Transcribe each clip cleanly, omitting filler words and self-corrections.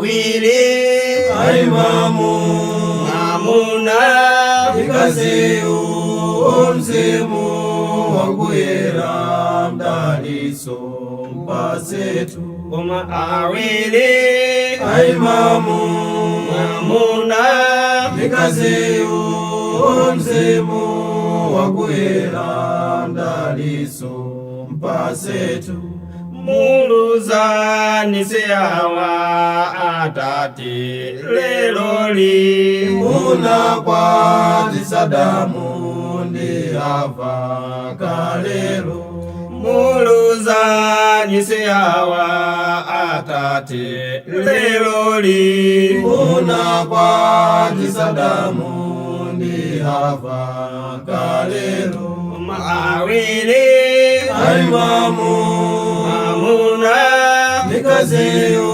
Awiri Aimamu mwamuna Mkaziyu mzimu wakuyera mdaliso mpasetu Koma awiri Aimamu mwamuna Mkaziyu mzimu wakuyera mdaliso mpasetu Muluzani siawa atate leloli Munakwatisa Adamu ndi Hava kalelo Muluzani siawa atate leloli Munakwatisa Adamu ndi Hava kalelo Awiri Aimamu mwamuna Mkaziyu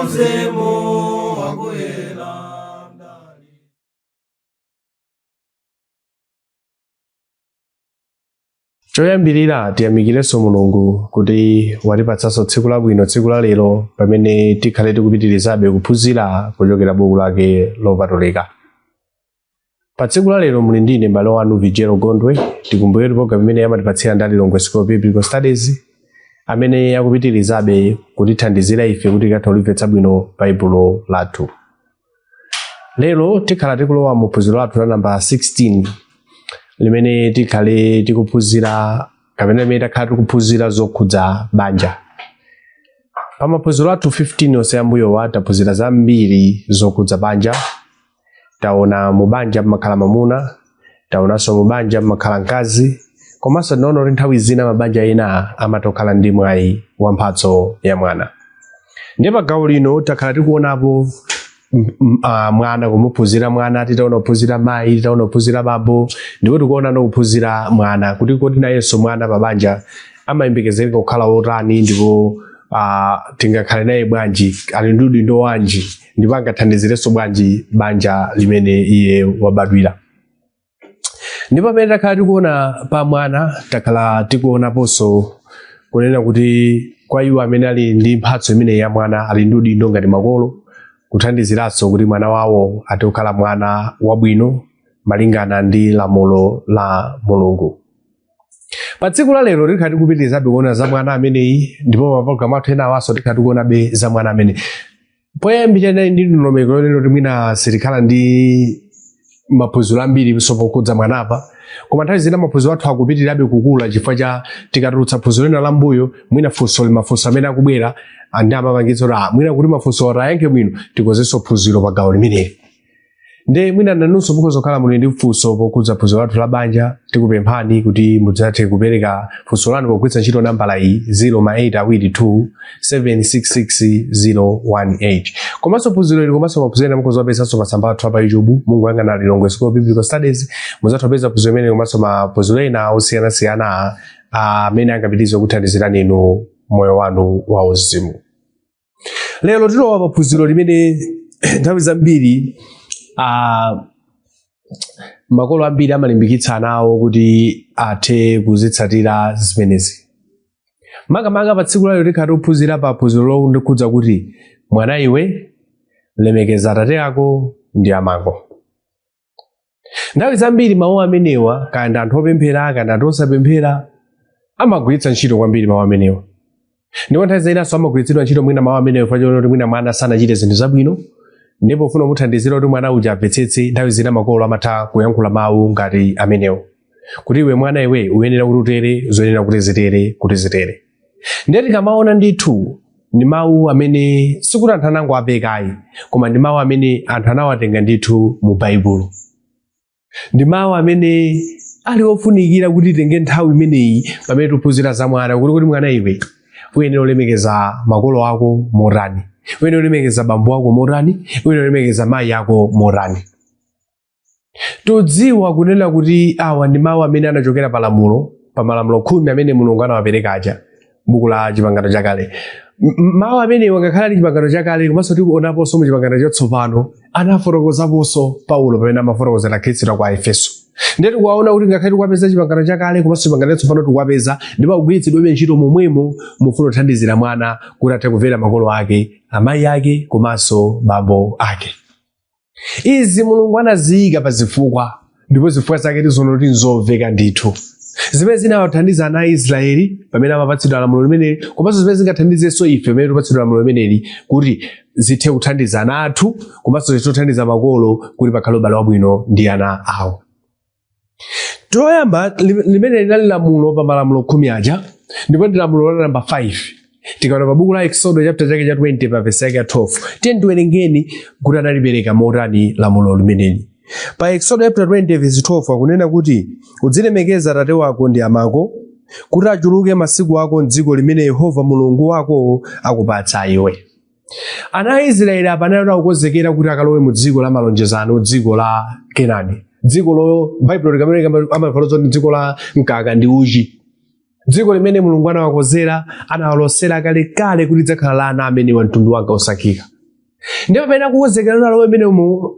mzimu wakuyera mdali Choyambirira tiyamikirenso Mulungu kuti watipatsanso tsiku labwino, tsiku la lero, pamene tikhale tikupitirizabe kuphunzira kuchokera buku lake lopatulika. Pa tsiku la lero muli ndine m'bale wanu Vigero Gondwe. Tikumbukire program imene amatipatsira ndi Lilongwe School of Biblical Studies, amene akupitirizabe kutithandizira ife kuti tikathe kulimvetsa bwino Baibulo lathu. Lero tikhala tikulowa mu phunziro lathu la namba 16, limene tikhale tikuphunzira kapena limene takhala tikuphunzira zokhudza banja. Pa maphunziro athu 15 onse ambuyowa taphunzira zambiri zokhudza banja. Taona mu banja mmakhala mamuna, taonanso mu banja mmakhala mkazi, komanso tinaona kuti nthawi zina mabanja ena amatokhala ndi mwayi wa mphatso ya mwana. Ndiye pa gawo lino takhala tikuonapo mwana, kumuphunzira mwana, titaona kuphunzira mayi, titaona kuphunzira bambo, ndipo tikuona no kuphunzira mwana, kuti kodi nayenso mwana pa banja amayembekezereka kukhala wotani, ndipo tingakhale naye bwanji, ali ndi udindo wanji, ndipo angathandizirenso bwanji banja limene iye wabadwira. Ndipo pamene takhala tikuona pa mwana, takhala tikuonaponso kunena kuti kwa iwo amene ali ndi mphatso imeneyi ya mwana, ali ndi udindo ngati makolo kuthandiziranso kuti mwana wawo athe kukhala mwana wabwino malingana ndi lamulo la Mulungu. Pa tsiku la lero tikhala tikupitirizabe kuona za mwana ameneyi, ndipo mapulogalamu athu enawanso tikhala tikuonabe za mwana ameneyi. Poyambirira inali ndi ndondomeko yonena kuti mwina sitikhala ndi maphunziro ambiri pokhudza mwanapa, koma nthawi zina maphunziro athu akupitirirabe kukula chifukwa cha tikatulutsa phunziro lina lambuyo, mwina funso mafunso amene akubwera ndi amapangitsa kuti mwina kuti mafunso atayankhe bwino tikonzenso phunziro pa gawo limeneli. Nde mwina nanunso mukhoza kukhala muli ndi funso pokhudza phunziro lathu la banja. Tikupemphani kuti mudzathe kupereka funso lanu pogwiritsa ntchito nambala iyi, 0 ma 8 awiri 2 766 018. Komanso phunziro ili komanso maphunziro ena mukhoza kupezanso pa tsamba lathu pa YouTube. Mungoyang'ana Lilongwe School of Biblical Studies, mudzatha kupeza phunziro imene komanso maphunziro ena osiyanasiyana amene angapitirize kuthandizirani inu moyo wanu wa uzimu. Lero tilowa pa phunziro limene nthawi zambiri makolo ambiri amalimbikitsa ana awo kuti athe kuzitsatira zimenezi. Makamaka pa tsiku lalero tikhala tikuphunzira pa phunziro lokhudza kuti mwana iwe, lemekeza atate ako ndi amako. Nthawi zambiri mawu amenewa, kaya ndi anthu opemphera kaya ndi anthu osapemphera, amagwiritsa ntchito kwambiri mawu amenewa. Ndipo nthawi zinanso amagwiritsidwa ntchito mwina mawu amenewa chifukwa choti mwina mwana sanachite zinthu zabwino, ndipo pofuna kumuthandizira kuti mwana uja amvetsetse, nthawi zina makolo amatha kuyankhula mawu ngati amenewo kuti iwe mwana iwe uyenera kuti utere, zoyenera kuti zitere, kuti zitere. Ndiye tikamaona ndithu ndi mawu amene sikuti anthu anangoapeka ayi, koma ndi mawu amene anthu anawatenga ndithu mu Baibulo. Ndi mawu amene ali ofunikira kuti titenge nthawi imeneyi pamene tikuphunzira za mwana, kuti mwana iwe uyenera ulemekeza makolo ako motani, uyenera ulemekeza bambo ako motani, uyenera ulemekeza mayi ako motani. Todziwa kunena kuti awa ndi mawu amene anachokera pa lamulo, pa malamulo 10 amene Mulungu anawapereka aja buku la Chipangano Chakale. Mawu amenewa ngakhale ali Chipangano Chakale, komanso tikuonaponso mu Chipangano Chatsopano anafotokozaponso Paulo pamene amafotokozera Khristu kwa Efeso. Ndiye tikuwaona kuti ngakhale tikuwapeza chipangano chakale komanso chipangano chatsopano tikuwapeza, ndipo akugwiritsidwabe ntchito momwemo mofuna kuthandizira mwana kuti athe kumvera makolo ake, amayi ake komanso bambo ake. Izi Mulungu anaziyika pa zifukwa, ndipo zifukwa zake tizoona kuti nzomveka ndithu, zimene zinawathandiza ana a Israeli pamene amapatsidwa lamulo limeneli, komanso zimene zingathandizenso ife pamene tikupatsidwa lamulo limeneli, kuti zithe kuthandiza ana athu komanso zithe kuthandiza makolo kuti pakhale ubale wabwino ndi ana awo. Toyamba, limene linali lamulo pa malamulo 10 aja, ndipo ndi lamulo la namba 5. Tikaona pa buku la Exodo chapter chake cha 20 pa verse yake ya 12, tiye tiwerengeni kuti analipereka motani lamulo limeneli. Pa Exodo chapter 20 verse 12 akunena kuti, udzilemekeza atate wako ndi amako, kuti achuluke masiku ako mdziko limene Yehova Mulungu wako akupatsa iwe. Ana a Israeli apa anali akukonzekera kuti akalowe mu dziko la malonjezano, dziko la Kenani, dziko lo Baibulo likamereka amafotokoza kuti dziko la mkaka ndi uchi, dziko limene Mulungu anawakonzera, anawalosera kalekale kuti lidzakhala la ana amenewa, mtundu wanga osankhika. Ndipo pamene akukonzekera kuti alowe mmenemo,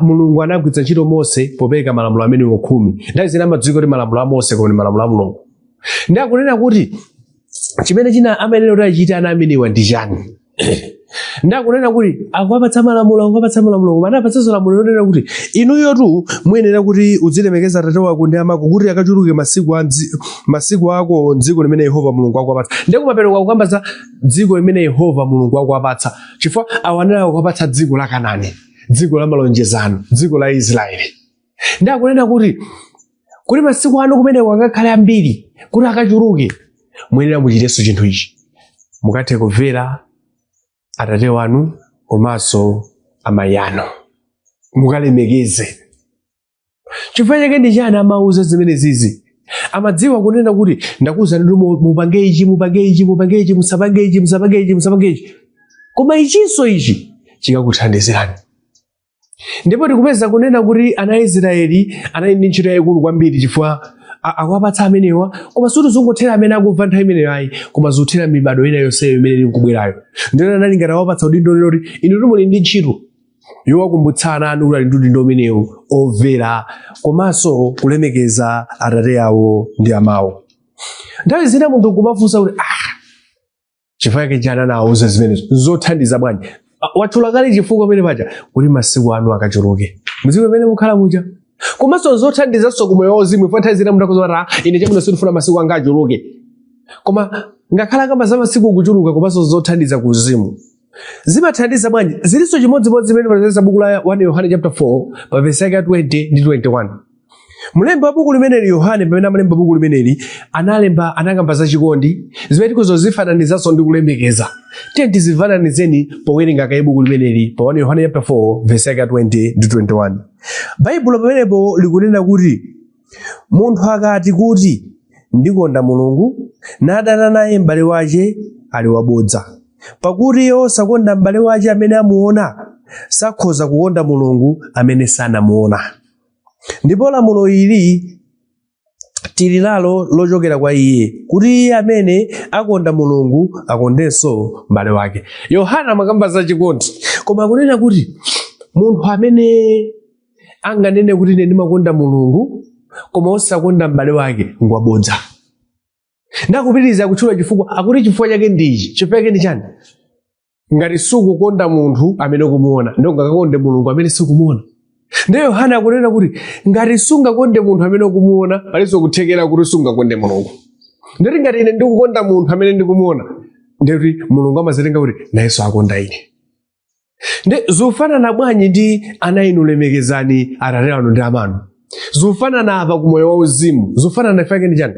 Mulungu anagwiritsa ntchito Mose popereka malamulo amenewo 10. Nthawi zina amadziwika kuti malamulo a Mose, koma ndi malamulo a Mulungu. Ndi akunena kuti chimene china amayenera kuti achite ana amenewa ndi chani? Ndi akunena kuti akuwapatsa malamulo, akuwapatsa malamulo, koma anapatsanso lamulo lonena kuti inuyotu muyenera kuti uzilemekeza atate wako ndi amako, kuti akachuluke masiku ako mdziko limene Yehova Mulungu akuwapatsa. Ndiye kumapeto akukamba za dziko limene Yehova Mulungu akuwapatsa, chifukwa awo anali akuwapatsa dziko la Kanani, dziko la malonjezano, dziko la Israeli. Ndi akunena kuti masiku anu kumeneko akakhale ambiri, kuti akachuluke, muyenera muchitenso chinthu ichi, mukathe kumvera atate wanu komanso amayi anu, mukalemekeze. Chifukwa chake ndi chani amauza zimene zizi? Amadziwa kunena kuti ndakuwuzani kuti mupange ichi, mupange ichi, mupange ichi, musapange ichi, musapange ichi, musapange ichi, koma ichinso ichi chikakuthandizirani. Ndipo tikupeza kunena kuti ana a Israeli anali ndi ntchito yayikulu kwambiri, chifukwa akuwapatsa amenewa, koma sikuti zungothera amene akumva nthawi imeneyo ayi, koma zikuthera mibado ina yonseyo imene ili nkubwerayo. Ndiye anali ngati awapatsa udindo lero kuti inu muli ndi ntchito yowakumbutsa ana anu kuti ali ndi udindo umenewu omvera komanso kulemekeza atate awo ndi amawo. Nthawi zina munthu kumafunsa kuti chifukwa chake chani anawauza zimenezo, zothandiza bwanji? Watchula kale chifukwa pamene paja kuti masiku anu akachuluke mdziko limene mukhala muja, komanso zothandizanso kumoyo wauzimu. Chifukwa nthawi zina munthu akuzoti ine chabwino sindifuna masiku anga achuluke, koma ngakhala akamba za masiku kuchuluka komanso zothandiza kuuzimu, zimathandiza bwanji? Zilinso chimodzimodzi zimene pazeza buku la 1 Yohane chapter 4 pa verse yake ya 20 ndi 21. Mlembi wa buku limeneli Yohane, pamene amalemba buku limeneli, analemba, anakamba za chikondi zimene tikuzozifananizanso ndi kulemekeza. Tiye tizifananizeni powerenga kaye buku limeneli pa 1 Yohane chapter 4 verse yake ya 20 ndi 21. Baibulo pamenepo likunena kuti munthu akati kuti ndikonda Mulungu nadana naye m'bale wace, ali wabodza, pakuti iye wosakonda m'bale wace amene amuona sakhoza kukonda Mulungu amene sanamuona. Ndipo lamulo ili tili nalo lochokera kwa iye, kuti iye amene akonda Mulungu akondenso m'bale wake. Yohana amakamba za chikondi, koma akunena kuti munthu amene anganene kuti ine ndimakonda Mulungu koma osakonda m'bale wake ngwabodza. Ndakupitiriza kutchula chifukwa, akuti chifukwa chake ndi ichi. Chifukwa chake ndi chani? Ngati sukukonda munthu amene ukumuona, ndiye ungakakonde Mulungu amene sukumuona? Ndiye Yohana akunena kuti ngati sungakonde munthu amene ukumuona, palinso kuthekera kuti sungakonde Mulungu. Ndiyoti ngati ine ndikukonda munthu amene ndikumuona, ndiye kuti Mulungu amazitenga kuti nayenso akonda ine. Ndi zofanana bwanji ndi ana inu lemekezani atate anu ndi amanu? Zofanana apa kumoyo wauzimu, zofanana ifake ndi chani?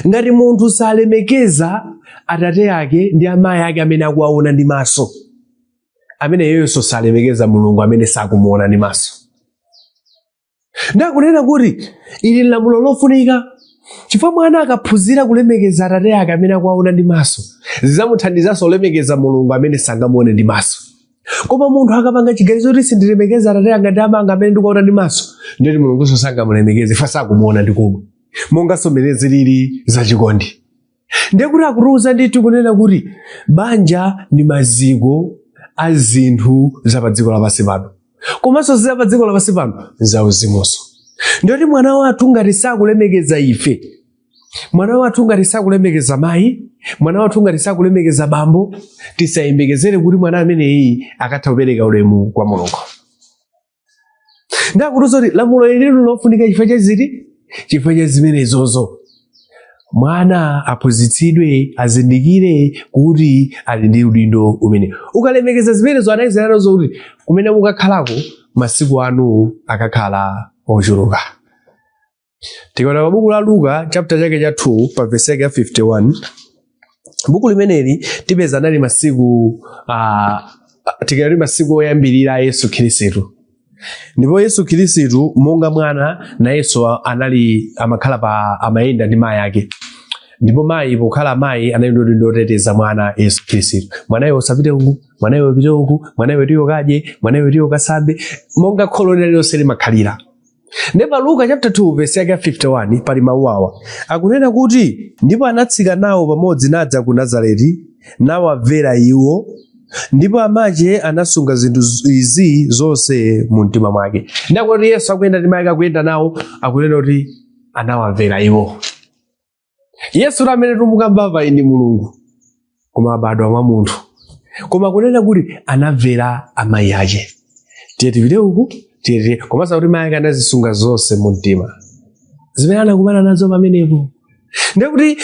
Ngati munthu salemekeza atate ake ndi amayi ake amene akuwaona ndi maso, amene yeyonso salemekeza Mulungu amene sakumuona ndi maso. Ndakunena kuti ili lamulo lofunika, chifukwa mwana akaphunzira kulemekeza atate ake amene akuwaona ndi maso, zidzamuthandizanso kulemekeza Mulungu amene sangamuone ndi maso. Koma munthu akapanga chiganizo kuti sindilemekeza atate anga ndi amanga amene ndikuwaona ndi maso, ndiyoti Mulungunso sangamulemekeze, chifukwa sakumuona ndi komwe, monganso mmene zilili zachikondi. Ndiye kuti akutiuza ndithu kunena kuti banja ndi maziko a zinthu za pa dziko lapansi pano, komanso za pa dziko lapansi pano zauzimunso. Ndiyoti mwana wathu ngati sakulemekeza ife, mwana wathu ngati sakulemekeza mayi, mwana wathu ngati sakulemekeza bambo, tisayembekezere kuti mwana ameneyi akatha kupereka ulemu kwa Mulungu. Ndakutiza kuti lamulo ili lofunika chifukwa cha ziti? Chifukwa cha zimenezozo. Mwana aphunzitsidwe, azindikire kuti ali ndi udindo umene ukalemekeza zimenezo anayiziranazo kuti kumene mukakhalako masiku anu akakhala ochuluka. Tikaona pa buku la Luka chapter chake cha 2 pa verse yake ya 51, buku limeneli tipeza anali masiku tikati masiku oyambirira a Yesu Khristu. Ndipo Yesu Khristu monga mwana nayenso anali amakhala pa amayenda ndi mayi ake. Ndipo mayi pokhala mayi anali ndi udindo oteteza mwana Yesu Khristu. Mwanayo usapite uku, mwanayo upite uku, mwanayo tiyo kadye, mwanayo tiyo kasambe, monga kholo lililonse limakhalira. Ndipo Luka chapter 2 verse yake ya 51 pali mawu awa akunena kuti, ndipo anatsika nawo pamodzi nadza ku Nazareti, nawamvera iwo, ndipo amache anasunga zinthu izi zonse mu mtima mwake. Ndakuti Yesu akuyenda ndi mayi akuyenda nawo, akunena kuti anawamvera iwo. Yesu amene tumukamba ndi Mulungu, koma abadwa mwa munthu, koma kunena kuti anamvera amayi ake. Tiye tipite uku, tiye komanso kuti mayi ake anazisunga zonse mu mtima zimene anakumana nazo pamenepo. Ndekuti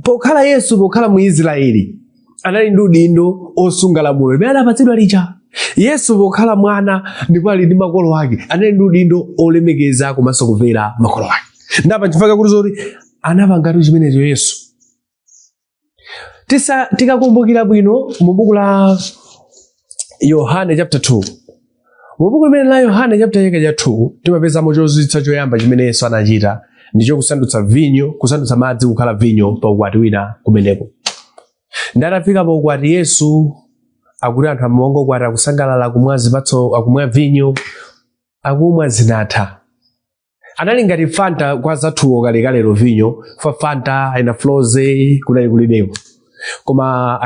pokhala Yesu, pokhala mu Israeli, anali ndi udindo osunga lamulo limene anapatsidwa lija. Yesu pokhala mwana ndipo ali ndi makolo ake, anali ndi udindo olemekeza komanso kumvera makolo ake. Ndapa nchifukwa kuti zoti anapangatu chimenecho Yesu. Tikakumbukira bwino mu buku la Yohane chapter 2, mu buku limene la Yohane chapter chake cha 2 timapezamo chozizwitsa choyamba chimene Yesu anachita, ndicho kusandutsa vinyo, kusandutsa madzi kukhala vinyo pa ukwati wina kumeneko. Ndatafika pa ukwati Yesu akuti anthu amaonga ukwati akusangalala, akumwa zipatso, akumwa vinyo, akumwa zinatha. Anali ngati Fanta kwa zathuwo kalekalero, vinyo fa Fanta ina Froze kunali kulibeko, koma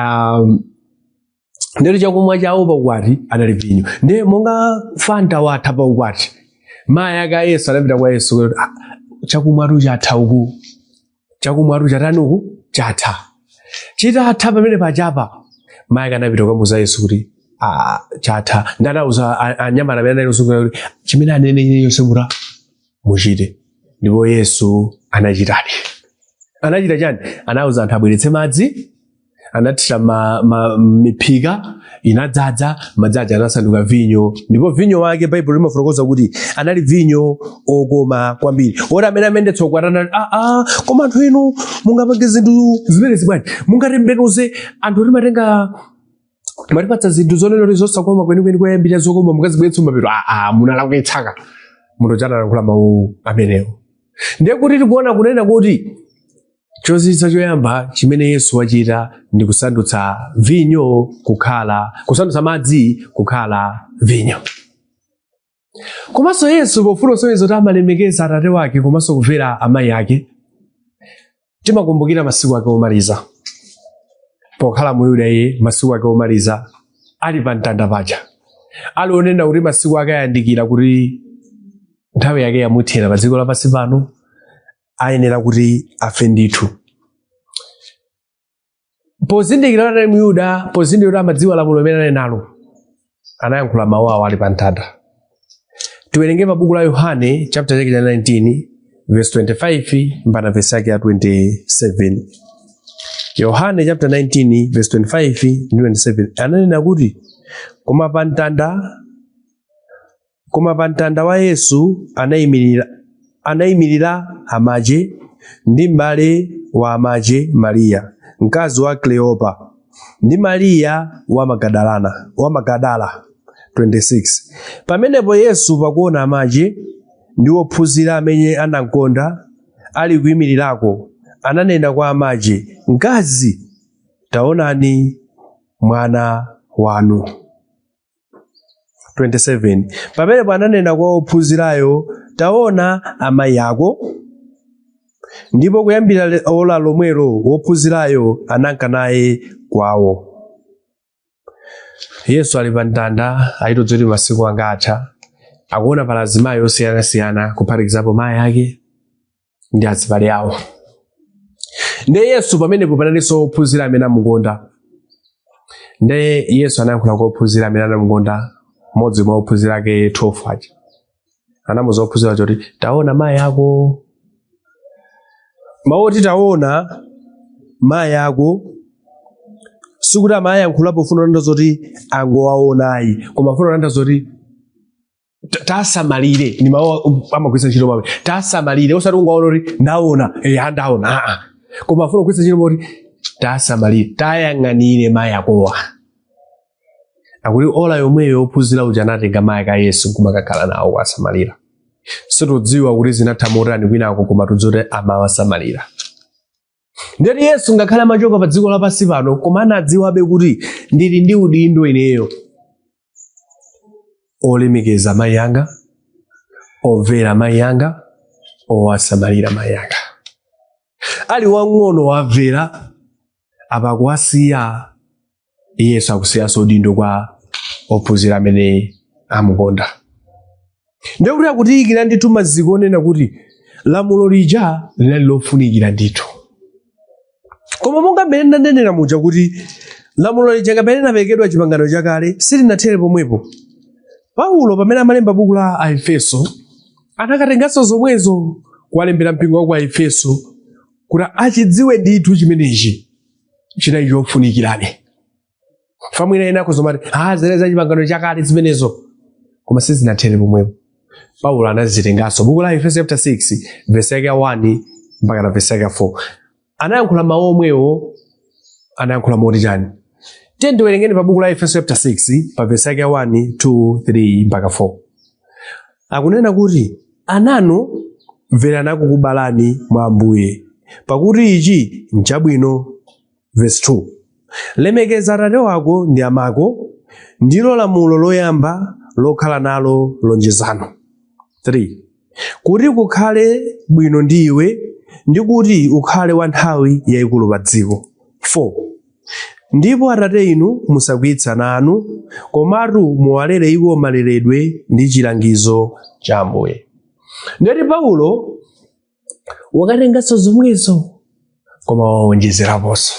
ndero chakumwa chawo pa ukwati anali vinyo. Ndiye monga Fanta watha pa ukwati, mayi ake a Yesu anapita kwa Yesu kuti, chakumwatu chatha uku, chakumwatu chatani uku chatha. Chitatha pamene pachapa, mayi ake anapita kukamuuza Yesu kuti chatha. Ndanauza anyamata amene anali kusunga kuti chimene anene yonse muta muchite. Ndipo Yesu anachitadi. Anachita chani? Anauza anthu abweretse madzi, anathira miphika inadzadza madzi aja anasanduka vinyo. Ndipo vinyo wake Baibulo limafotokoza kuti anali vinyo okoma kwambiri, woti amene amendetsa ukwati anati, koma anthu inu mungapange zinthu zimenezi bwanji? Mungatembenuze anthu, timatenga matipatsa zinthu zonena kuti zosakoma kwenikweni, koyambirira zokoma mukazibweretsa mapeto, munalakwitsaka. Munthu chanalankhula mawu amenewo. Ndiye kuti tikuona kunena kuti chozizwitsa choyamba chimene Yesu wachita ndi kusandutsa vinyo kukhala, kusandutsa madzi kukhala vinyo. Komanso Yesu pofuna kusonyeza kuti amalemekeza atate wake komanso kumvera amayi ake, timakumbukira masiku ake omaliza pokhala mu Yuda. Iye masiku ake omaliza ali pa mtanda paja, ali onena kuti masiku ake ayandikira, kuti nthawi yake yamuthera pa dziko lapansi pano, ayenera kuti afe ndithu. Pozindikira kuti anali Myuda, pozindikira kuti amadziwa lamulo limene anali nalo, anayankhula mawu awo ali pa mtanda. Tiwerenge pa buku la Yohane chapter chake cha 19 verse 25 mpaka verse yake ya 27. Yohane chapter 19 verse 25 ndi 27 ananena kuti, koma pa mtanda wa Yesu anayimirira amache ndi m'bale wa amache Mariya, mkazi wa Kleopa, ndi Mariya wa Magadala. 26 Pamenepo Yesu pakuona amache ndi wophunzira amene anamkonda ali kuyimirirako, ananena kwa amache, mkazi, taonani mwana wanu. 27 Pamenepo ananena kwa wophunzirayo, taona amayi ako. Ndipo kuyambira ola lomwelo wophunzirayo ananka naye kwawo. Yesu ali pa mtanda, ayitodzoti masiku anga atha. Akuona pala azimayi osiyanasiyana, kuphatikizapo mayi ake ndi azibale awo. Ndiye Yesu pamenepo panalinso ophunzira amene amukonda. Ndiye Yesu anayankhula kwa ophunzira amene anamukonda, mmodzi mwa ophunzira ake 12 aja. Anamuuza ophunzira aja kuti, taona mayi ako. Mawu oti taona mayi ako sikuti amayankhula pofuna kutanthauza zoti angowaona ayi, koma afuna kutanthauza zoti tasamalire. Ndi mawu amagwiritsa ntchito mawu tasamalire, osati ungowaona kuti ndaona, ndaona, aa, koma afuna kugwiritsa ntchito mawu kuti tasamalire, tayang'anire mayi akowa. Akuti ola yomweyo ophunzira uja anatenga mayi ake a Yesu kumakakhala nawo kuwasamalira. Situdziwa kuti zinatha motani kwinako, koma tudziwa kuti amawasamalira. Ndeti Yesu ngakhale amachoka pa dziko lapansi pano, koma anadziwabe kuti ndili ndi udindo ineyo olemekeza mayi anga, omvera mayi anga, owasamalira mayi anga. Ali wang'ono wamvera, apa akuwasiya. Yesu akusiyanso udindo kwa ophunzira amene amukonda. Ndiye kuti akutiyikira ndithu maziko onena kuti lamulo lija linali lofunikira ndithu. Koma monga mmene ndanenera muja kuti lamulo lija kapena linaperekedwa chipangano chakale silinathere pomwepo. Paulo pamene amalemba buku la Aefeso anakatenganso zomwezo kuwalembera mpingo wa ku Aefeso kuti achidziwe ndithu chimenechi chinali chofunikirabe. Famwina ena akuzomati zere za chipangano chakale zimenezo, koma sizinathere pomwepo. Paulo anazitenganso buku la Efeso chapter 6 verse yake ya 1 mpaka na verse yake ya 4, anayankhula mawu omwewo. Anayankhula moti chani? Tiye tiwerengeni pa buku la Efeso chapter 6 pa verse yake ya 1, 2, 3 mpaka 4. Akunena kuti, ananu, mverani akukubalani mwa Ambuye, pakuti ichi nchabwino. Verse 2, lemekeza atate wako ndi amako, ndilo lamulo loyamba lokhala nalo lonjezano. 3, kuti kukhale bwino ndi iwe, ndi kuti ukhale wa nthawi yayikulu pa dziko. 4, ndipo atate inu, musakwiyitsa ana anu, komatu muwalere iwo maleredwe ndi chilangizo cha Ambuye. Ndeti Paulo wakatenganso zomwezo, koma wawonjezeraponso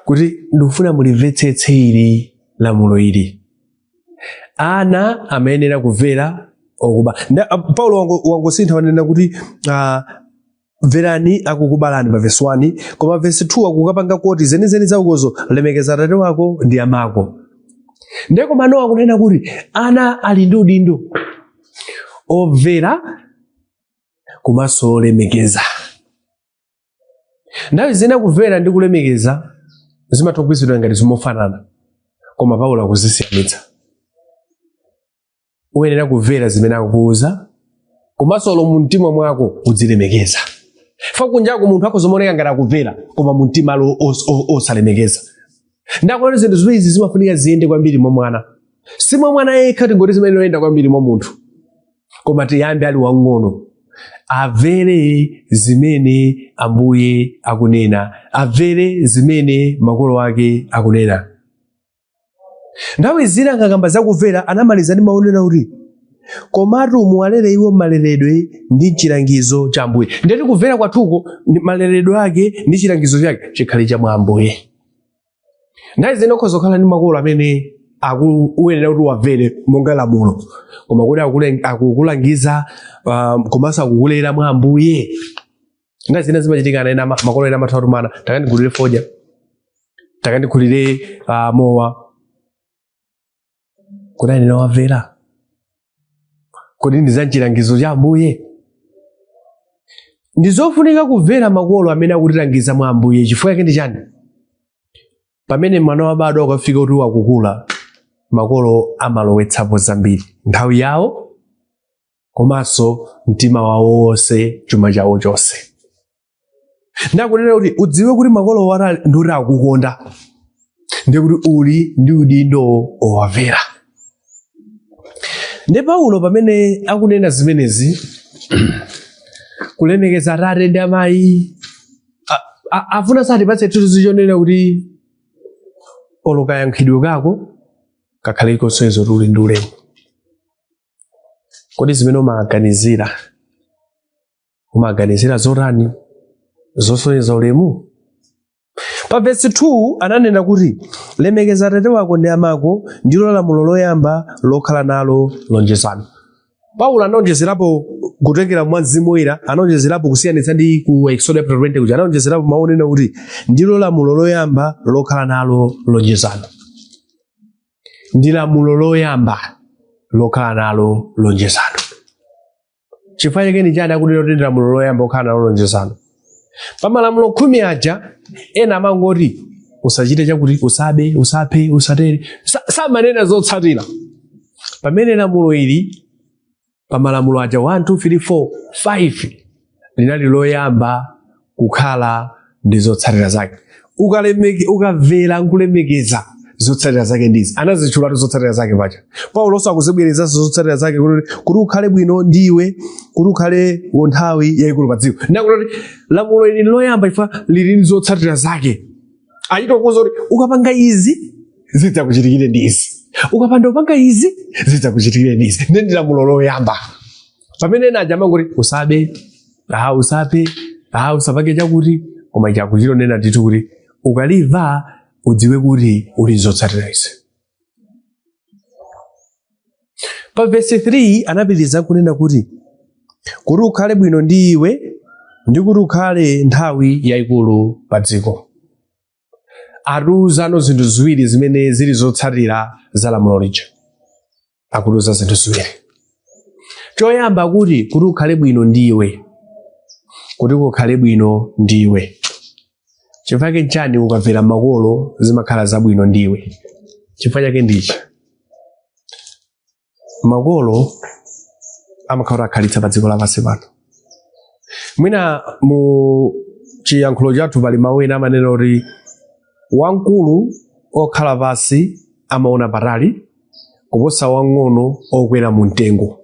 kuti ndikufuna mulimvetsetse ili lamulo ili. Ana amayenera kumvera okuba. Paulo wangosintha, wanena kuti mverani akukubalani pa verse 1, koma verse 2 akukapanga koti zenizeni zakozo, lemekeza atate wako ndi amako. Ndiye koma no akunena kuti ana ali ndi udindo omvera komanso olemekeza. Nthawi zina kumvera ndi kulemekeza zimatha kugwiritsidwa ngati zimofanana, koma Paulo akuzisiyanitsa. Uyenera kumvera zimene akukuuza, komanso olo mumtima mwako udzilemekeza. Fa kunjaku munthu akhoza kumaoneka ngati akumvera, koma mumtima alo osalemekeza. Ndakuona zinthu ziwiri zimafunika ziyende kwambiri mwa mwana. Si mwa mwana yekha, tingoti zimene zoyenda kwambiri mwa munthu, koma tiyambe ali wang'ono, amvere zimene Ambuye akunena, amvere zimene makolo ake akunena. Nthawi zina akakamba zakumvera anamaliza ndi maonera kuti, komatu muwalere iwo maleredwe ndi chilangizo cha Ambuye. Ndeti kumvera kwathuko ndi maleredwe ake ndi chilangizo chake chikhale cha mwa Ambuye. Nthawi zina ukhoza kukhala ndi makolo amene uyenera kuti wamvere monga lamulo, koma kuti akukulangiza, komanso akukulera mwa Ambuye. Nthawi zina zimachitika, ana ena makolo ena amatha kutumana, takandigulire fodya, takandigulire mowa. Kodi anena wamvera? Kodi ndi za chilangizo cha Ambuye? Ndi zofunika kumvera makolo amene akutilangiza mwa Ambuye. Chifukwa chake ndi chani? Pamene mwana wabadwa ukafika kuti wakukula, makolo amalowetsapo zambiri, nthawi yawo komanso mtima wawo wonse, chuma chawo chonse. Ndakunena kuti udziwe kuti makolo wara ndoti akukonda, ndiye kuti uli ndi udindo owamvera. Ndi Paulo pamene akunena zimenezi, kulemekeza atate ndi amayi, afuna satipatse chithunzi chonena kuti olo kayankhidwe kako kakhale kosonyeza kuti uli ndi ulemu. Kodi zimene umaganizira, umaganizira zotani zosonyeza ulemu? Pa vesi 2 ananena kuti lemekeza atate wako ndi amako, ndilo lamulo loyamba lokhala nalo lonjezano. Paulo anaonjezerapo kutengera mwa Mzimu Woyera, anaonjezerapo kusiyanitsa ndi ku Exodo chapter 20 kuja, anaonjezerapo mawu onena kuti ndilo lamulo loyamba lokhala nalo lonjezano. Ndi lamulo loyamba lokhala nalo lonjezano. Chifukwa chake ndi chani akunena kuti ndi lamulo loyamba lokhala nalo lonjezano? Pa malamulo 10 aja ena amangoti usachite chakuti, usabe, usaphe, usatere, samanena zotsatira. Pamene lamulo ili pa malamulo aja 1 2 3 4 5 linali loyamba kukhala ndi zotsatira zake. Ukamvera nkulemekeza, zotsatira zake ndizi. Anazitchulatu zotsatira zake paja. Paulo sakuzibwerezanso zotsatira zake kuti ukhale bwino ndiwe, kuti ukhale nthawi yayikulu pa dziko. Ndakuti lamulo ili loyamba ifa lili ndi zotsatira zake. Achita kuwuza kuti ukapanga izi zidzakuchitikire ndi izi, ukapanda kupanga izi zidzakuchitikire ndi izi. Ndi lamulo loyamba. Pamene ena aja amangoti usabe, usaphe, usapange chakuti, koma chakuchilonena ndithu kuti ukalimva udziwe kuti uli zotsatira izi. Pa vesi 3 anapitiriza kunena kuti kuti ukhale bwino ndi iwe ndi kuti ukhale nthawi yayikulu pa dziko. Atiuzano zinthu ziwiri zimene zili zotsatira za lamulo lija. Akutiuza zinthu ziwiri. Choyamba kuti ukhale bwino ndi iwe, kuti ukhale bwino ndi iwe. Chifukwa chake nchani ukamvera makolo zimakhala zabwino ndi iwe? Chifukwa chake ndichi, makolo amakhala akhalitsa pa dziko lapansi pano. Mwina mu chiyankhulo chathu pali mawu ena amanena kuti wamkulu okhala pasi amaona patali kuposa wang'ono okwera mu mtengo.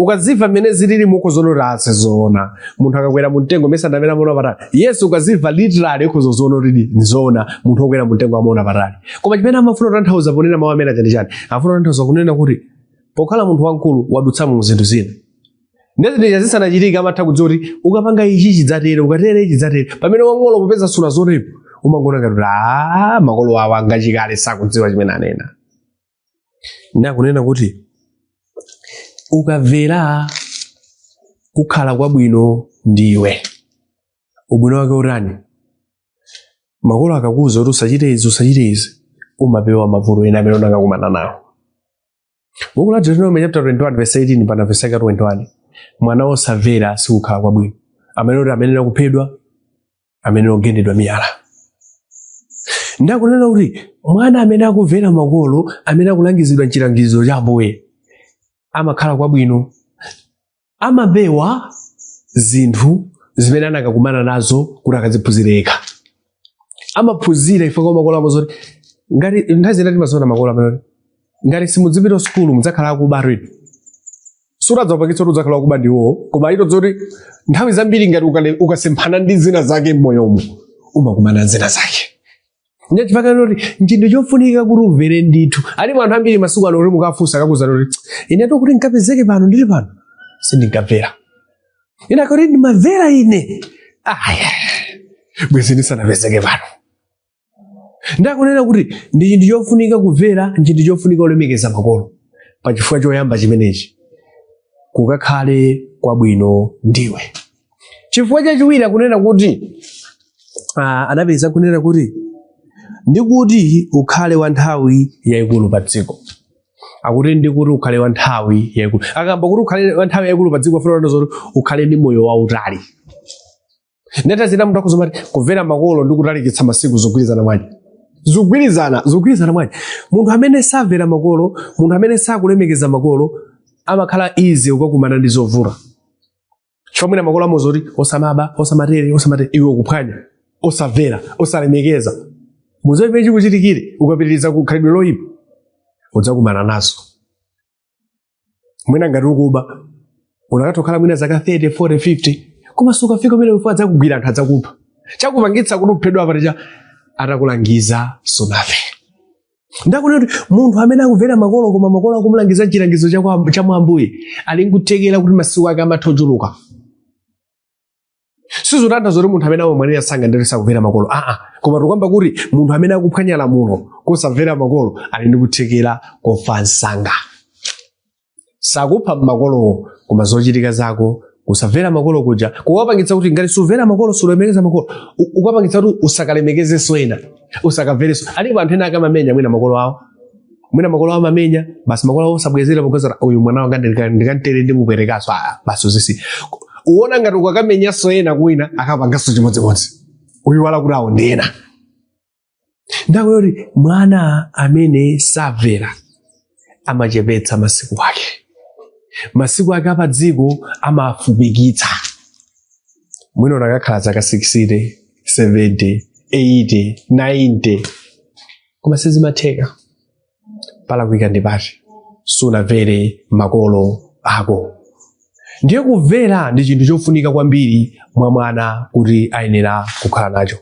Ukazimva mmene zilili mukhoza kuti zoona, munthu akakwera mu mtengo mesa ndamene amaona patali. Yesu ukazimva literally ukhoza kuziona kuti nzoona, munthu okwera mu mtengo amaona patali. Koma chimene amafuna kutanthauza ponena mawu amene aja ndi chani? Amafuna kutanthauza kunena kuti pokhala munthu wamkulu wadutsamo mu zinthu zina, ndezindija zisanachitika amatha kudziwa kuti ukapanga ichi chidzatere, ukatere chidzatere. Pamene wang'ono popeza suna zotepo umangoona ngati kuti makolo awo angachikale sakudziwa chimene anena. Ndakunena kuti ukamvera kukhala kwabwino ndiwe, ubwino wake utani? Makolo akakuwuza kuti usachite izi, usachite izi, umapewa mavuto ena amene unakakumana nawo. Buku la Deuteronomy chapter 21 verse 18 pana verse 21, mwana wosamvera sikukhala kwabwino, amene kuti amenera kuphedwa, amene ogendedwa miyala. Ndakunena kuti mwana amene akumvera makolo, amene akulangizidwa mchilangizo cha Ambuye, amakhala kwabwino, amapewa zinthu zimene anakakumana nazo kuti akaziphunzire yekha. Amaphunzira ife kwa makolo amazoti ngati nthawi zina timaziona makolo amene ngati simudzipita sukulu mudzakhala akuba redu. Sutadzapangitsa kuti udzakhala akuba ndiwo, koma ito zoti nthawi zambiri ngati ukasemphana ndi zina zake m'moyomo umakumana zina zake. Ndachipaka kuti nchinthu chofunika kuti umvere ndithu. Alipo anthu ambiri masiku ano kuti mukafunsa akakuwuzani kuti ine to kuti nkapezeke pano ndili pano sindinkamvera. Ine akuti ndimamvera ine, aya bwezi ndisanapezeke pano. Ndakunena kuti ndi chinthu chofunika kumvera, nchinthu chofunika kulemekeza makolo. Pachifukwa choyamba chimenechi kukakhale kwabwino ndiwe. Chifukwa chachiwiri akunena kuti anapeza kunena kuti ndikuti ukhale wa nthawi yayikulu pa dziko. Akuti ndikuti ukhale wa nthawi yayikulu. Akamba kuti ukhale wa nthawi yayikulu pa dziko afuna kunena zoti ukhale ndi moyo wautali. Ndeta zina munthu akuzomati kumvera makolo ndi kutalikitsa masiku zogwirizana mwanji. Zogwirizana mwanji. Munthu amene samvera makolo, munthu amene sakulemekeza makolo, amakhala easy kukakumana ndi zovuta. Chifukwa mwina makolo amozoti osamaba, osamatere, osamatere, iwe ukuphwanya, osamvera, osalemekeza. Mudziwe chimene chikuchitikire ukapitiriza kukhalidwe loyipa, udzakumana nazo. Mwina ngati ukuba, unakatha kukhala mwina zaka 30, 40, 50, koma sukafika umene ufu adzakugwira anthu adzakupha. Chakupangitsa kuti uphedwe apa cha atakulangiza sunamve. Ndakunena kuti munthu amene akumvera makolo koma makolo akumulangiza chilangizo cha mwa Ambuye ali nkuthekera kuti masiku ake amatha ochuluka. Sizotanthauza kuti munthu amene amamwalira sanga ndeti sakumvera makolo, aa, koma tikuyamba kuti munthu amene akuphwanya lamulo kosamvera makolo ali ndi kuthekera kofa msanga. Sakupha mmakolowo, koma zochitika zako kusamvera makolo kuja kukapangitsa kuti ngati sumvera makolo, sulemekeza makolo, ukapangitsa kuti usakalemekezenso ena, usakamverenso. Alipo anthu ena akamamenya mwina makolo awo, mwina makolo awo amamenya basi, makolo awo osabwezera pokwezera uyu mwana wanga ndikantere ndimupwerekanso, ah, basi uzisi uona ngati ukakamenyanso ena kwina akapanganso chimodzimodzi, uyiwala kuti awo ndi ena. Ndakuti mwana amene samvera amachepetsa masiku ake, masiku ake apadziko amafupikitsa. Mwina unakakhala zaka 60, 70, 80, 90, koma sizimatheka. Palakwika ndi pati? Sunamvere makolo ako. Ndiye kumvera ndi chinthu chofunika kwambiri mwa mwana kuti ayenera kukhala nacho.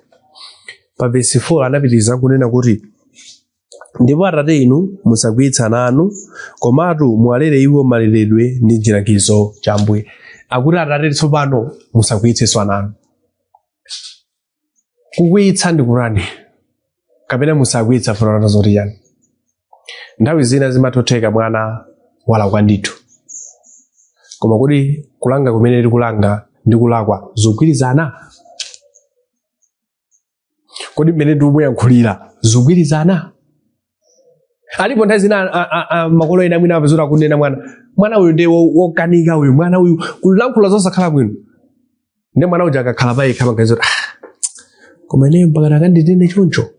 Pa vesi 4 anapitiriza kunena kuti, ndipo atate inu, musakwiyitse ana anu, komatu muwalere iwo maleredwe ndi chilangizo cha Ambuye. Akuti atate tsopano musakwiyitsenso ana anu. Kukwiyitsa ndi kutani? Kapena musakwiyitsa fanana zoti chani? Nthawi zina zimathotheka mwana walakwa ndithu, koma kuti kulanga kumene tikulanga ndi kulakwa zikugwirizana? Kodi mmene tikumuyankhulira zikugwirizana? Alipo nthawi zina makolo ena mwina apezera akunena mwana, mwana uyu ndiye wokanika uyu, mwana uyu kulankhula zosakhala bwino, ndiye mwana uja akakhala payekha amaganiza kuti, ah, koma ineyo mpaka akandinene choncho,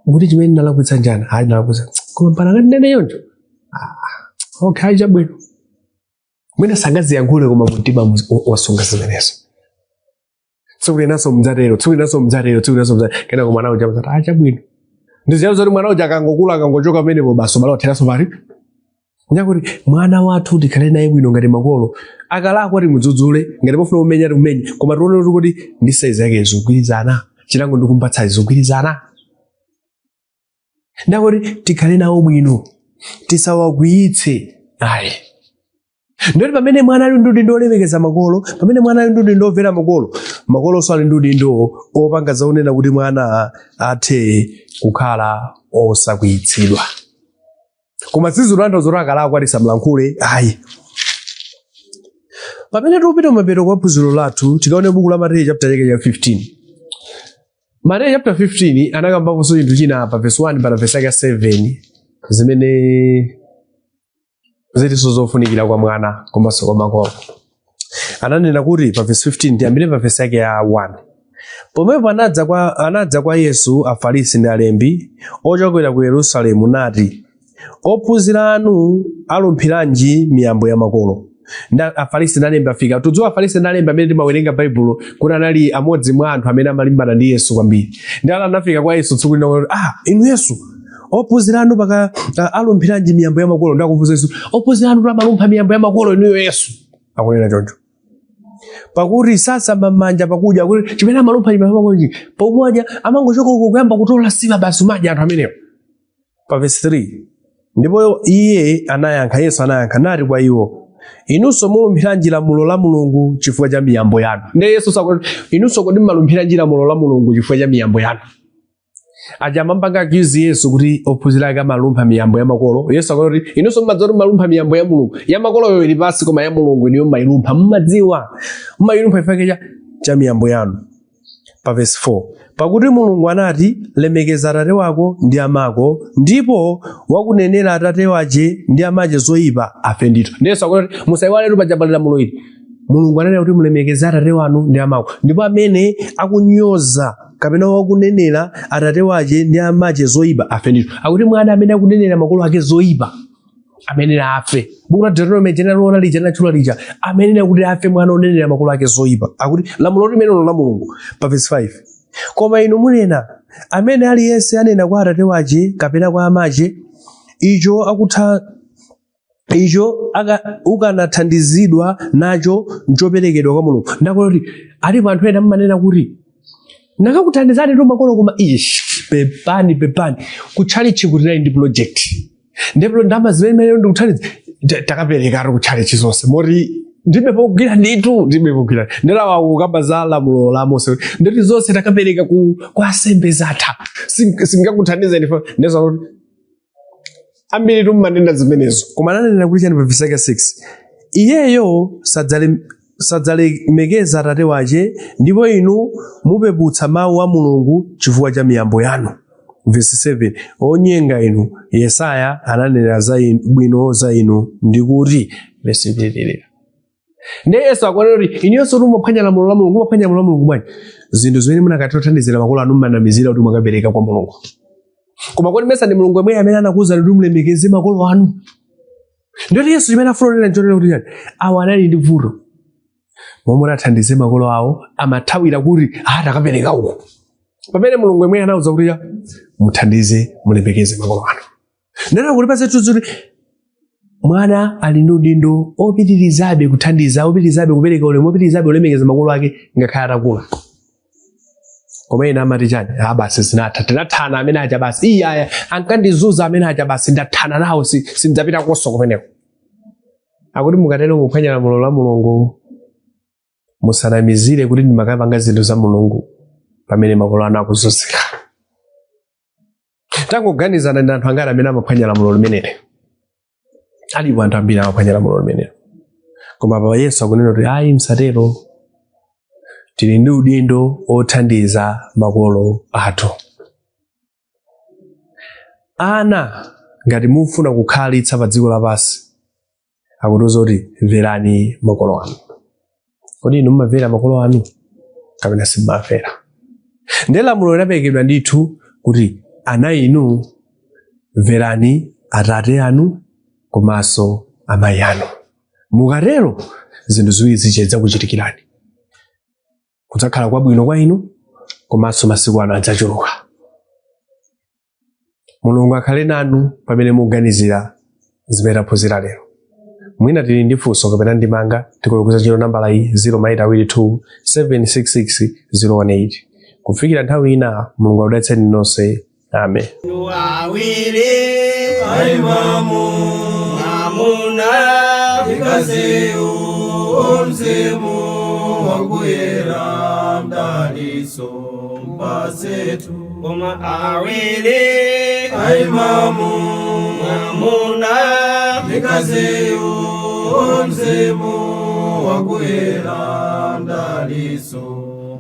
kuti chimene ndalakwitsa njani? Ayi, ndalakwitsa, koma mpaka akandinene choncho? Ah, okay, ayi, chabwino. Mwina sangaziyankhule, koma mumtima wasunga zimenezo. Tsiku linanso mdzatero, tsiku linanso mdzatero, tsiku linanso mdzatero, kenako mwana uja mdzati, ah, chabwino. Ndiziyazo zoti mwana uja akangokula, akangochoka pamenepo, basi, ubale watheranso pali. Nyakuti mwana wathu tikhale naye bwino ngati makolo. Akalakwa timudzudzule, ngati pofuna kumenya timumenye, koma tione kuti ndi saizi yake zikugwirizana, chilango ndikumpatsa zikugwirizana. Ndakuti tikhale nawo bwino, tisawakwiyitse ayi. Ndoti pamene mwana ali ndi udindo olemekeza makolo, pamene mwana ali ndi udindo omvera makolo, makolonso ali ndi udindo opanga zaunena kuti mwana athe kukhala osakwiyitsidwa. Koma sizitanthauza kuti akalakwa tisamlankhule ayi. Pamene tikupita kumapeto kwa phunziro lathu, tikaone buku la Mateyu chapter chake cha 15. Mateyu chapter 15 anakambaponso chinthu china pa verse 1 pa verse yake 7 zimene zilinso zofunikira kwa mwana komanso kwa makolo. Ananena kuti pa verse 15, tiyambire pa verse yake ya 1: Pomwepo anadza kwa Yesu Afarisi ndi alembi ochokera ku Yerusalemu, nati, "Ophunzira anu alumphiranji miyambo ya makolo?" Nda Afarisi ndi alembi afika. Tudziwa Afarisi ndi alembi amene timawerenga Baibulo kuti anali amodzi mwa anthu amene amalimbana ndi Yesu kwambiri. Ndi ala anafika kwa Yesu tsiku lina kuti, "Ah, inu Yesu, ophunzira anu paka alumphiranji miyambo ya makolo?" Ndakufunsa Yesu, "Ophunzira anu amalumpha miyambo ya makolo inuyo Yesu?" Akunena choncho, "Pakuti sasamba m'manja pakudya." Kuti chimene amalumpha miyambo ya makolo pomwadya, amangochoka uko kuyamba kutola sima basi umadya anthu amenewo. Pa verse 3: Ndipo iye anayankha, Yesu anayankha nati kwa iwo, "Inunso mulumphiranji lamulo la Mulungu chifukwa cha miyambo yanu?" Ndiye Yesu sakuti, "Inunso kodi mmalumphiranji lamulo la Mulungu chifukwa cha miyambo yanu?" Aja amampanga accuse Yesu kuti ophunzira ake amalumpha miyambo ya makolo. Yesu akuti, "Inunso mmadziwa kuti mmalumpha miyambo ya Mulungu. Ya makoloyo ili pasi, koma ya Mulungu iniyo mmayilumpha. Mmadziwa mmayilumpha chifukwa cha miyambo yanu." Pa verse 4: Pakuti Mulungu anati, 'Lemekeza atate wako ndi amako,' ndipo wakunenera atate wace ndi amace zoyipa afe ndithu." Ndiye akuti musayiwaletu paja pali lamulo ili: Mulungu ananena kuti mulemekeze atate wanu ndi amako, ndipo amene akunyoza kapena wakunenera atate wace ndi amace zoyipa afe ndithu. Akuti mwana amene akunenera makolo ake zoyipa amenera afe. Buku la Deuteronomy jenaloona lija, linatchula lija, amenera kuti afe mwana onenera makolo ake zoyipa. Akuti lamulo limenelo la Mulungu. Pa verse 5: Koma inu munena, 'Amene aliyense anena kwa atate wace kapena kwa amace, icho akutha icho ukanathandizidwa nacho nchoperekedwa kwa Mulungu.' Ndakuti alipo anthu ena mmanena kuti Nakakuthandizani tu makolo, koma ish, pepani, pepani, kutchalichi kuti nali ndi project, ndipo ndalama zimene ndikuthandiza takaperekatu kutchalichi zonse, moti ndibe pogwira ndithu, ndibe pogwira. Ndelawa kukamba za lamulo la Mose, nditi zonse takapereka kwa asembe, zatha. Singakuthandizeni. Ndeza kuti ambiri tummanena zimenezo, koma ananena kuti chani pa verse yake 6? Iyeyo sadzalemekeza atate wache, ndipo inu mupeputsa mawu a Mulungu chifukwa cha miyambo yanu. Verse 7: onyenga inu, Yesaya ananena za inu, bwino za inu ndikuti, verse ipitirira. Ndiye Yesu akuonera kuti inuyonso mumaphwanya lamulo la Mulungu. Mumaphwanya lamulo la Mulungu bwanji? Zinthu zimene munakatha kuthandizira makolo anu, mmanamizira kuti mwakapereka kwa Mulungu. Koma kodi mesa ndi Mulungu yemwe amene anakuwuzani kuti mulemekeze makolo anu? Ndiyoti Yesu chimene afuna kunena nchonena kuti chani? Awo anali ndi vuto momwe athandize makolo awo, amathawira kuti ah, takapereka uku, pamene Mulungu yemwe anauza kuti ya, muthandize, mulemekeze makolo anu. Ndena kuti pase kuti mwana ali ndi udindo opitirizabe kuthandiza, opitirizabe kupereka ulemu, opitirizabe kulemekeza makolo ake ngakhale atakula. Koma ena amati chani? Ah, basi zinatha, tinathana amene aja basi. Iya aya ankandizunza amene aja, basi ndathana nawo, sindzapita konso kumeneko. Akuti mukatero muphwanya lamulo la Mulungu. Musanamizire kuti ndimakapanga zinthu za Mulungu pamene makolo anu akuzunzika. Tangoganizana, ndi anthu angati amene amaphwanya lamulo limeneli? Alipo anthu ambiri amaphwanya lamulo limeneli. Koma pa Yesu akunena kuti ayi, msatero, tili ndi udindo othandiza makolo athu. Ana, ngati mufuna kukhalitsa pa dziko lapansi, akutiuza kuti mverani makolo anu. Kodi inu mumamvera makolo anu kapena simmamvera? Ndiye lamulo linaperekedwa ndithu kuti ana inu, mverani atate anu komanso amayi anu. Mukatero zinthu ziwiri zidzakuchitikirani: kudzakhala kwabwino kwa inu komanso masiku anu adzachuluka. Mulungu akhale nanu pamene mukuganizira zimene taphunzira lero. Mwina tili ndi funso kapena ndemanga, tikuyikuza ntchito nambala iyi, 0 2 766 018. Kufikira nthawi ina, Mulungu akudalitseni nonse. Amen. Awiri aimamu mwamuna ikaziyu mzimu wakuyera mdaliso mpasetu. Koma awiri aimamu mwamuna ikaziyu mzimu wakuyera mdaliso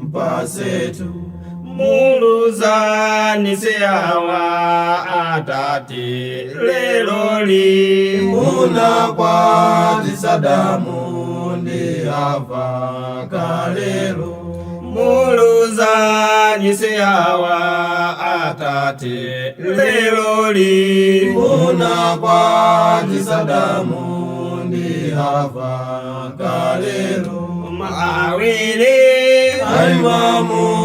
mpasetu. Muluzani siyawa atate leloli. Munakwatisa Adamu ndi Hava kalelo. Muluzani siyawa atate leloli. Munakwatisa Adamu ndi Hava kalelo. Awiri aimamu.